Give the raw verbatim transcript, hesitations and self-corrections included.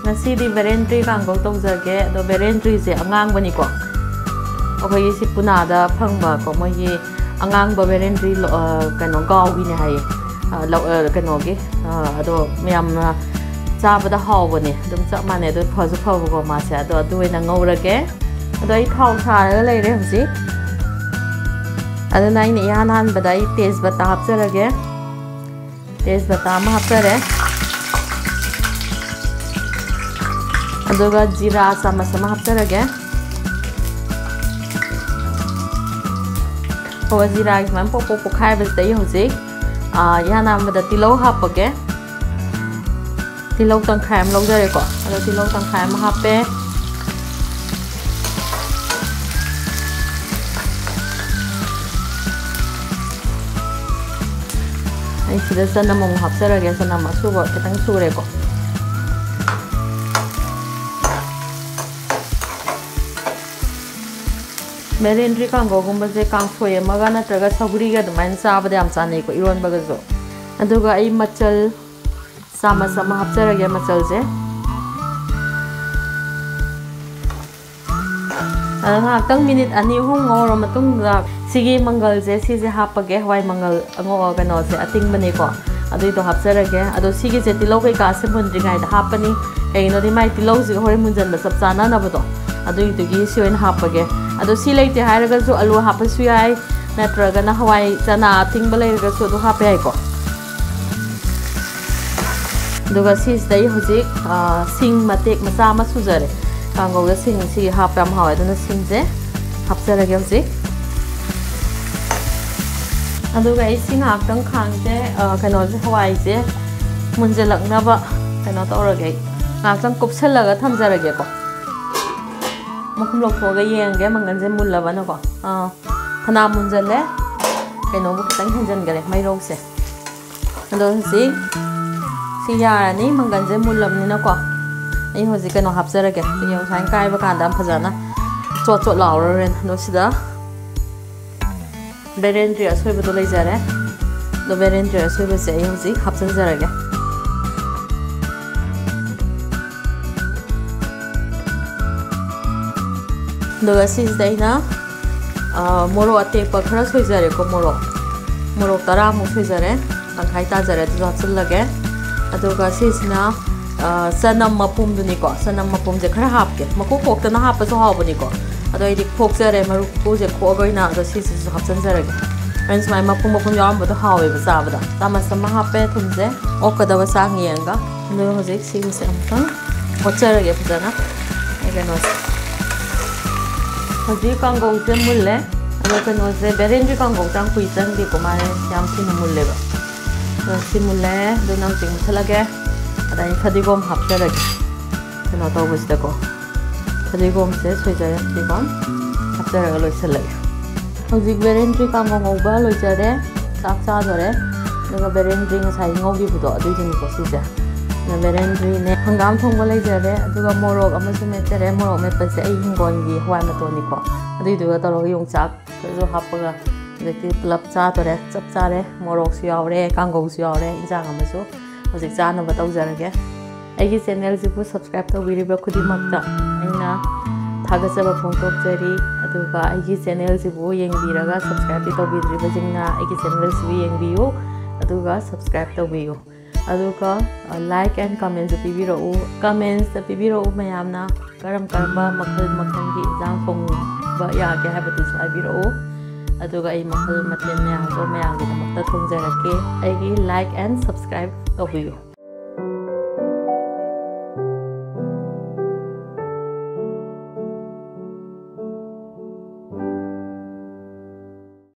ꯉꯁꯤꯗꯤ ꯕꯦꯔꯦꯟꯗ꯭ꯔꯤ ꯀꯥꯡꯒꯧ ꯇꯧꯖꯒꯦ꯫ ꯑꯗꯣ ꯕꯦꯔꯦꯟꯗ꯭ꯔꯤꯁꯦ ꯑꯉꯥꯡꯕꯅꯤꯀꯣ, ꯑꯩꯈꯣꯏꯒꯤ ꯁꯤ ꯄꯨꯅꯥꯗ ꯐꯪꯕꯀꯣ, ꯃꯣꯏꯒꯤ ꯑꯉꯥꯡꯕ ꯕꯦꯔꯦꯟꯗ꯭ꯔꯤ ꯂꯣ-, ꯑ, ꯀꯩꯅꯣ, ꯒꯥꯎꯒꯤꯅꯦ ꯍꯥꯏꯌꯦ꯫ ꯑ, ꯂꯧ-, ꯑ, ꯀꯩꯅꯣꯒꯤ, ꯑ, ꯑꯗꯣ ꯃꯌꯥꯝꯅ ꯆꯥꯕꯗ ꯍꯥꯎꯕꯅꯦ, ꯑꯗꯨꯝ ꯆꯞ ꯃꯥꯟꯅꯩ꯫ ꯑꯗꯣ ꯐꯁꯨ ꯐꯕꯀꯣ ꯃꯥꯁꯦ꯫ ꯑꯗꯣ ꯑꯗꯨ ꯑꯣꯏꯅ ꯉꯧꯔꯒꯦ꯫ ꯑꯗꯣ ꯑꯩ ꯊꯥꯎ ꯁꯥꯔꯒ ꯂꯩꯔꯦ ꯍꯧꯖꯤꯛ꯫ ꯑꯗꯨꯅ ꯑꯩꯅ ꯏꯍꯥꯟ ꯍꯥꯟꯕꯗ ꯑꯩ ꯇꯦꯖꯄꯇꯥ ꯍꯥꯞꯆꯔꯒꯦ꯫ ꯇꯦꯖꯄꯇꯥ ꯑꯃ ꯍꯥꯞꯆꯔꯦ꯫ ꯑꯗꯨꯒ ꯖꯤꯔꯥ ꯆꯥꯃꯁ ꯑꯃ ꯍꯥꯞꯆꯔꯒꯦ꯫ ꯑꯗꯨꯒ ꯖꯤꯔꯥꯒꯤ ꯁꯨꯃꯥꯏꯅ ꯄꯣꯛ ꯄꯣꯛ ꯄꯣꯛꯈꯥꯏꯕꯁꯤꯗ ꯑꯩ ꯍꯧꯖꯤꯛ, ꯑꯥ, ꯏꯍꯥꯟ ꯍꯥꯟꯕꯗ ꯇꯤꯜꯍꯧ ꯍꯥꯞꯄꯒꯦ꯫ ꯇꯤꯜꯍꯧ ꯇꯪꯈꯥꯏ ꯑꯃ ꯂꯧꯖꯔꯦꯀꯣ꯫ ꯑꯗꯣ ꯇꯤꯜꯍꯧ ꯇꯪꯈꯥꯏ ꯑꯃ ꯍꯥꯞꯄꯦ꯫ ꯑꯩ ꯁꯤꯗ ꯆꯅꯝ ꯑꯃꯨꯛ ꯍꯥꯞꯆꯔꯒꯦ꯫ ꯆꯅꯝ ꯑꯁꯨꯕ ꯈꯤꯇꯪ ꯁꯨꯔꯦꯀꯣ꯫ ꯕꯦꯂꯦꯟꯗ꯭ꯔꯤ ꯀꯥꯡꯒꯧꯒꯨꯝꯕꯁꯦ ꯀꯥꯡꯁꯣꯏ ꯑꯃꯒ ꯅꯠꯇ꯭ꯔꯒ ꯁꯧꯒ꯭ꯔꯤꯒ ꯑꯗꯨꯃꯥꯏꯅ ꯆꯥꯕꯗ ꯌꯥꯝ ꯆꯥꯅꯩꯀꯣ, ꯏꯔꯣꯟꯕꯒꯁꯨ꯫ ꯑꯗꯨꯒ ꯑꯩ ꯃꯆꯜ ꯆꯥꯃꯁ ꯑꯃ ꯍꯥꯞꯆꯔꯒꯦ, ꯃꯆꯜꯁꯦ꯫ ꯑꯗ ꯉꯥꯏꯍꯥꯛꯇꯪ ꯃꯤꯅꯤꯠ ꯑꯅꯤ ꯑꯍꯨꯝ ꯉꯧꯔ ꯃꯇꯨꯡꯗ ꯁꯤꯒꯤ ꯃꯪꯒꯜꯁꯦ, ꯁꯤꯁꯦ ꯍꯥꯞꯄꯒꯦ꯫ ꯍꯋꯥꯏ ꯃꯪꯒꯜ ꯑꯉꯧ-, ꯀꯩꯅꯣꯁꯦ, ꯑꯇꯤꯡꯕꯅꯦꯀꯣ, ꯑꯗꯨꯏꯗꯣ ꯍꯥꯞꯆꯔꯒꯦ꯫ ꯑꯗꯣ ꯁꯤꯒꯤꯁꯦ ꯇꯤꯜꯍꯧ ꯀꯩꯀꯥꯁꯦ ꯃꯨꯟꯗ꯭ꯔꯤꯉꯩꯗ ꯍꯥꯞꯄꯅꯤ꯫ ꯀꯩꯒꯤꯅꯣꯗꯤ ꯃꯥꯏ ꯇꯤꯜꯍꯧꯁꯤꯒ ꯍꯣꯔꯦꯟ ꯃꯨꯟꯖꯟꯕ ꯆꯞ ꯆꯥꯅꯅꯕꯗꯣ, ꯑꯗꯨꯒꯤꯗꯨꯒꯤ ꯁꯤ ꯑꯣꯏꯅ ꯍꯥꯞꯄꯒꯦ꯫ ꯑꯗꯣ ꯁꯤ ꯂꯩꯇꯦ ꯍꯥꯏꯔꯒꯁꯨ ꯑꯂꯨ ꯍꯥꯞꯄꯁꯨ ꯌꯥꯏ, ꯅꯠꯇ꯭ꯔꯒꯅ ꯍꯋꯥꯏ ꯆꯅꯥ ꯑꯇꯤꯡꯕ ꯂꯩꯔꯒꯁꯨ ꯑꯗꯨ ꯍꯥꯞꯄ ꯌꯥꯏꯀꯣ꯫ ꯑꯗꯨꯒ ꯁꯤꯁꯤꯗ ꯑꯩ ꯍꯧꯖꯤꯛ, ꯑ, ꯁꯤꯡ ꯃꯇꯦꯛ ꯃꯆꯥ ꯑꯃ ꯁꯨꯖꯔꯦ꯫ ꯀꯥꯡꯒꯧꯗ ꯁꯤꯡ ꯁꯤ ꯍꯥꯞꯄ ꯌꯥꯝ ꯍꯥꯎꯋꯦ, ꯑꯗꯨꯅ ꯁꯤꯡꯁꯦ ꯍꯥꯞꯆꯔꯒꯦ ꯍꯧꯖꯤꯛ꯫ ꯑꯗꯨꯒ ꯑꯩ ꯁꯤ ꯉꯥꯏꯍꯥꯛꯇꯪ ꯈꯥꯡꯁꯦ, ꯑ, ꯀꯩꯅꯣꯁꯦ, ꯍꯋꯥꯏꯁꯦ ꯃꯨꯟꯖꯜꯂꯛꯅꯕ ꯀꯩꯅꯣ ꯇꯧꯔꯒꯦ꯫ ꯑꯩ ꯉꯥꯏꯍꯥꯛꯇꯪ ꯀꯨꯞꯁꯜꯂꯒ ꯊꯝꯖꯔꯒꯦꯀꯣ꯫ ꯃꯈꯨꯝ ꯂꯧꯊꯣꯛꯑꯒ ꯌꯦꯡꯒꯦ, ꯃꯪꯒꯟꯁꯦ ꯃꯨꯜꯂꯕꯅꯀꯣ꯫ ꯑꯥ, ꯐꯅꯌꯥꯝ ꯃꯨꯟꯖꯜꯂꯦ꯫ ꯀꯩꯅꯣꯕꯨ ꯈꯤꯇꯪ ꯍꯦꯟꯖꯟꯈꯔꯦ ꯃꯩꯔꯧꯁꯦ꯫ ꯑꯗꯣ ꯍꯧꯖꯤꯛ ꯁꯤ ꯌꯥꯔꯅꯤ, ꯃꯪꯒꯟꯁꯦ ꯃꯨꯜꯂꯕꯅꯤꯅꯀꯣ꯫ ꯑꯩ ꯍꯧꯖꯤꯛ ꯀꯩꯅꯣ ꯍꯥꯞꯆꯔꯒꯦ꯫ ꯌꯦꯡꯉꯨ, ꯁꯨꯃꯥꯏꯅ ꯀꯥꯏꯕ ꯀꯥꯟꯗ ꯌꯥꯝ ꯐꯖꯅ ꯆꯣꯠ ꯆꯣꯠ ꯂꯥꯎꯔꯔꯦ꯫ ꯑꯗꯣ ꯁꯤꯗ ꯕꯦꯔꯦꯟꯗ꯭ꯔꯤ ꯑꯁꯣꯏꯕꯗꯣ ꯂꯩꯖꯔꯦ꯫ ꯑꯗꯣ ꯕꯦꯔꯦꯟꯗ꯭ꯔꯤ ꯑꯁꯣꯏꯕꯁꯦ ꯑꯩ ꯍꯧꯖꯤꯛ ꯍꯥꯞꯆꯤꯟꯖꯔꯒꯦ꯫ ꯑꯗꯨꯒ ꯁꯤꯁꯤꯗ ꯑꯩꯅ ꯃꯣꯔꯣꯛ ꯑꯇꯦꯛꯄ ꯈꯔ ꯁꯣꯏꯖꯔꯦꯀꯣ꯫ ꯃꯣꯔꯣꯛ ꯃꯣꯔꯣꯛ ꯇꯔꯥꯃꯨꯛ ꯁꯣꯏꯖꯔꯦ, ꯇꯪꯈꯥꯏ ꯇꯥꯖꯔꯦ, ꯑꯗꯨꯁꯨ ꯍꯥꯞꯆꯤꯜꯂꯒꯦ꯫ ꯑꯗꯨꯒ ꯁꯤꯁꯤꯅ ꯆꯅꯝ ꯃꯄꯨꯝꯗꯨꯅꯤꯀꯣ꯫ ꯆꯅꯝ ꯃꯄꯨꯝꯁꯦ ꯈꯔ ꯍꯥꯞꯀꯦ, ꯃꯀꯨ ꯈꯣꯛꯇꯅ ꯍꯥꯞꯄꯁꯨ ꯍꯥꯎꯕꯅꯤꯀꯣ꯫ ꯑꯗꯣ ꯑꯩꯗꯤ ꯈꯣꯛꯆꯔꯦ, ꯃꯔꯨ ꯀꯨꯁꯦ ꯈꯣꯛꯑꯒ ꯑꯣꯏꯅ꯫ ꯑꯗꯣ ꯁꯤꯁꯤꯁꯨ ꯍꯥꯞꯆꯤꯟꯖꯔꯒꯦ꯫ ꯑꯩꯅ ꯁꯨꯃꯥꯏꯅ ꯃꯄꯨꯝ ꯃꯄꯨꯝ ꯌꯥꯎꯔꯝꯕꯗꯣ ꯍꯥꯎꯋꯦꯕ ꯆꯥꯕꯗ꯫ ꯆꯥꯃꯁ ꯑꯃ ꯍꯥꯞꯄꯦ ꯊꯨꯝꯁꯦ, ꯑꯣꯛꯀꯗꯕ ꯆꯥꯡ ꯌꯦꯡꯉꯒ꯫ ꯑꯗꯨꯒ ꯍꯧꯖꯤꯛ ꯁꯤꯒꯤꯁꯦ ꯑꯃꯨꯛꯇꯪ ꯑꯣꯠꯆꯔꯒꯦ ꯐꯖꯅ꯫ ꯑꯩ ꯀꯩꯅꯣꯁꯦ ꯍꯧꯖꯤꯛ ꯀꯥꯡꯒꯧꯁꯦ ꯃꯨꯜꯂꯦ꯫ ꯑꯗꯣ ꯀꯩꯅꯣꯁꯦ, ꯕꯦꯔꯦꯟꯗ꯭ꯔꯤ ꯀꯥꯡꯒꯧꯁꯦ ꯌꯥꯝ ꯀꯨꯏ ꯆꯪꯗꯦꯀꯣ, ꯃꯥꯁꯦ ꯌꯥꯝ ꯊꯨꯅ ꯃꯨꯜꯂꯦꯕ꯫ ꯑꯗꯣ ꯁꯤ ꯃꯨꯜꯂꯦ꯫ ꯑꯗꯨ ꯅꯪ ꯆꯤꯡ ꯃꯨꯠꯊꯠꯂꯒꯦ꯫ ꯑꯗ ꯑꯩ ꯐꯗꯤꯒꯣꯝ ꯍꯥꯞꯆꯔꯒꯦ꯫ ꯀꯩꯅꯣ ꯇꯧꯕꯁꯤꯗꯀꯣ, ꯐꯗꯤꯒꯣꯝꯁꯦ ꯁꯣꯏꯖꯔꯦ, ꯐꯗꯤꯒꯣꯝ ꯍꯥꯞꯆꯔꯒ ꯂꯣꯏꯁꯤꯜꯂꯒꯦ꯫ ꯍꯧꯖꯤꯛ ꯕꯦꯔꯦꯟꯗ꯭ꯔꯤ ꯀꯥꯡꯒꯧ ꯉꯧꯕ ꯂꯣꯏꯖꯔꯦ꯫ ꯆꯥꯛ ꯆꯥꯗꯣꯔꯦ꯫ ꯑꯗꯨꯒ ꯕꯦꯔꯦꯟꯗ꯭ꯔꯤ ꯉꯁꯥꯏ ꯉꯧꯈꯤꯕꯗꯣ ꯑꯗꯨꯏꯗꯨꯅꯤꯀꯣ ꯁꯤꯁꯦ꯫ ꯑꯗ ꯕꯦꯔꯦꯟꯗ꯭ꯔꯤꯅꯦ, ꯍꯪꯒꯥꯝ ꯊꯣꯡꯕ ꯂꯩꯖꯔꯦ꯫ ꯑꯗꯨꯒ ꯃꯣꯔꯣꯛ ꯑꯃꯁꯨ ꯃꯦꯠꯆꯔꯦ꯫ ꯃꯣꯔꯣꯛ ꯃꯦꯠꯄꯁꯦ ꯑꯩ ꯍꯤꯡꯒꯣꯜꯒꯤ ꯍꯋꯥꯏ ꯃꯇꯣꯟꯅꯤꯀꯣ꯫ ꯑꯗꯨꯏꯗꯨꯒ ꯇꯧꯔꯒ ꯌꯣꯡꯆꯥꯛ ꯈꯔꯁꯨ ꯍꯥꯞꯄꯒ ꯍꯧꯖꯤꯛꯇꯤ ꯄꯨꯂꯞ ꯆꯥꯗꯣꯔꯦ꯫ ꯆꯞ ꯆꯥꯔꯦ꯫ ꯃꯣꯔꯣꯛꯁꯨ ꯌꯥꯎꯔꯦ, ꯀꯥꯡꯒꯧꯁꯨ ꯌꯥꯎꯔꯦ, ꯏꯟꯖꯥꯡ ꯑꯃꯁꯨ꯫ ꯍꯧꯖꯤꯛ ꯆꯥꯅꯕ ꯇꯧꯖꯔꯒꯦ꯫ ꯑꯩꯒꯤ ꯆꯦꯅꯦꯜꯁꯤꯕꯨ ꯁꯕꯁꯀ꯭ꯔꯥꯏꯕ ꯇꯧꯕꯤꯔꯤꯕ ꯈꯨꯗꯤꯡꯃꯛꯇ ꯑꯩꯅ ꯊꯥꯒꯠꯆꯕ ꯐꯣꯡꯗꯣꯛꯆꯔꯤ꯫ ꯑꯗꯨꯒ ꯑꯩꯒꯤ ꯆꯦꯅꯦꯜꯁꯤꯕꯨ ꯌꯦꯡꯕꯤꯔꯒ ꯁꯕꯁꯀ꯭ꯔꯥꯏꯕꯇꯤ ꯇꯧꯕꯤꯗ꯭ꯔꯤꯕꯁꯤꯡꯅ ꯑꯩꯒꯤ ꯆꯦꯅꯦꯜꯁꯤꯕꯨ ꯌꯦꯡꯕꯤꯌꯨ꯫ ꯑꯗꯨꯒ ꯁꯕꯁꯀ꯭ꯔꯥꯏꯕ ꯇꯧꯕꯤꯌꯨ꯫ ꯑꯗꯨꯒ ꯂꯥꯏꯛ ꯑꯦꯟ ꯀꯃꯦꯟꯁꯨ ꯄꯤꯕꯤꯔꯛꯎ꯫ ꯀꯃꯦꯟꯁꯇ ꯄꯤꯕꯤꯔꯛꯎ ꯃꯌꯥꯝꯅ꯫ ꯀꯔꯝ ꯀꯔꯝꯕ ꯃꯈꯜ ꯃꯈꯜꯒꯤ ꯏꯟꯖꯥꯡ ꯊꯣꯡꯕ ꯌꯥꯒꯦ ꯍꯥꯏꯕꯗꯨꯁꯨ ꯍꯥꯏꯕꯤꯔꯛꯎ꯫ ꯑꯗꯨꯒ ꯑꯩ ꯃꯈꯜ ꯃꯊꯦꯜ ꯃꯌꯥꯝꯗꯣ ꯃꯌꯥꯝꯒꯤꯗꯃꯛꯇ ꯊꯣꯡꯖꯔꯛꯀꯦ꯫ ꯑꯩꯒꯤ ꯂꯥꯏꯛ ꯑꯦꯟ ꯁꯕꯁꯀ꯭ꯔꯥꯏꯕ ꯇꯧꯕꯤꯌꯨ꯫